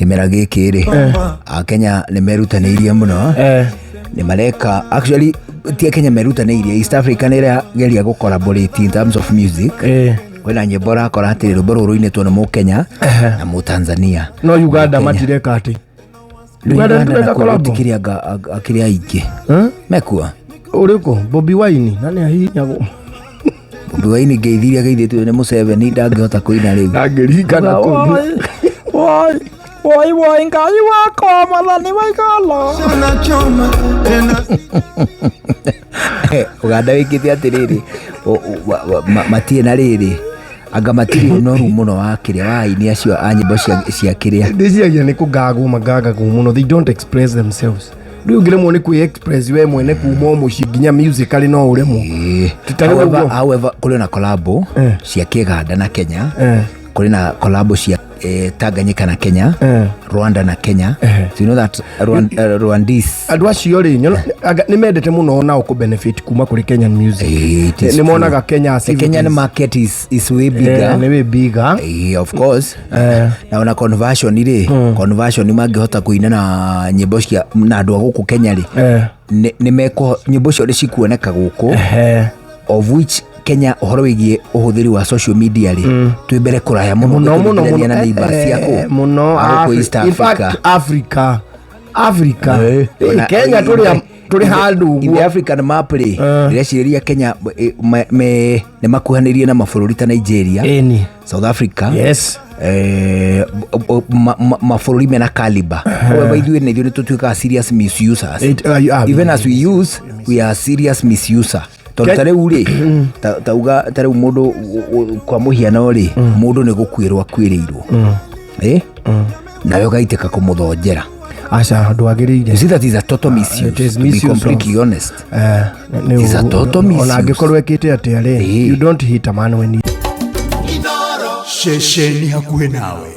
Kĩmera gĩkĩ rĩ, Akenya nĩ merutanĩirie mũno. Nĩ mareka, actually ti Akenya merutanĩirie, East Africa nĩ ĩrageria gũ collaborate in terms of music. Kwĩna nyĩmbo ũrakora atĩ rwĩmbo rũrũ rũinĩtwo nĩ Mũkenya na Mũtanzania. No Uganda Kenya. Matireka atĩ Rĩu Uganda Uganda nĩtũreka nakuo collabo? gũtikĩrĩ anga akĩrĩ aingĩ mekuo. Ũrĩkũ Bobi Wine na nĩ ahihinyagwo. Bobi Wine ngeithirie ageithĩtio nĩ Museveni, ndangĩhota kũina rĩu. Ndangĩringana kũu. Woi woi woi, Ngai wakwa, mwathani wa igũrũ. Uganda wĩkĩte atĩrĩrĩ, matirĩ na rĩrĩ, anga matirĩ ũnoru mũno wa kĩrĩa wa aini acio a nyĩmbo cia kĩrĩa. Ndĩciragia nĩ kũngagwo mangangagwo mũno. They don't express themselves. Rĩu ũngĩremwo nĩ kwĩ express we mwene kuma o mũciĩ nginya musically no ũremwo. Ti ta rĩu However, ũguo. however, kũrĩ na collabo cia kĩganda na Kenya. Kũrĩ na collabo cia Tanganyika na Kenya, Rwanda na Kenya. So you know that Rwandese Andũ acio rĩ, nĩ mendete mũno nao kũ benefit kuma kũrĩ Kenyan music. It is Nĩ monaga true. Kenya as The if it Kenyan market is way bigger. Nĩ wĩ bigger. Of course. Na ona conversion rĩ, conversion mangĩhota kũina na nyĩmbo cia na andũ a gũkũ Kenya rĩ, nĩ mekũ nyĩmbo icio nĩ cikuoneka gũkũ, of which Kenya ũhoro wĩgiĩ ũhũthĩri wa social media rĩ, twĩ mbere kũraya mũno Mũno mũno. ũkĩringithania Mũno. na neighbors ciaku Mũno. a gũkũ East In fact, Africa. Africa, Africa. Kenya tũrĩ handũ In the ũguo. African map rĩ, ndĩrecirĩria Kenya nĩ makuhanĩrie na mabũrũri ta Nigeria, South Africa, mabũrũri mena caliber. However, ithuĩ na ithuĩ nĩ tũtuĩkaga serious misusers. You are Even as we use, we are serious misuser, tondũ ta rĩu rĩ, tauga ta rĩu mũndũ kwa mũhiano rĩ, mũndũ nĩ gũkuĩrwo akuĩrĩirwo, nawe ũgaitĩka kũmũthonjera. Aca, ndwagĩrĩire. You see, that is a total misuse, It is to be misuse completely honest. Nĩ It's a total misuse. Ona angĩkorwo ekĩte atĩa rĩ, you don't hit a man when he Ceceni hakuhĩ nawe.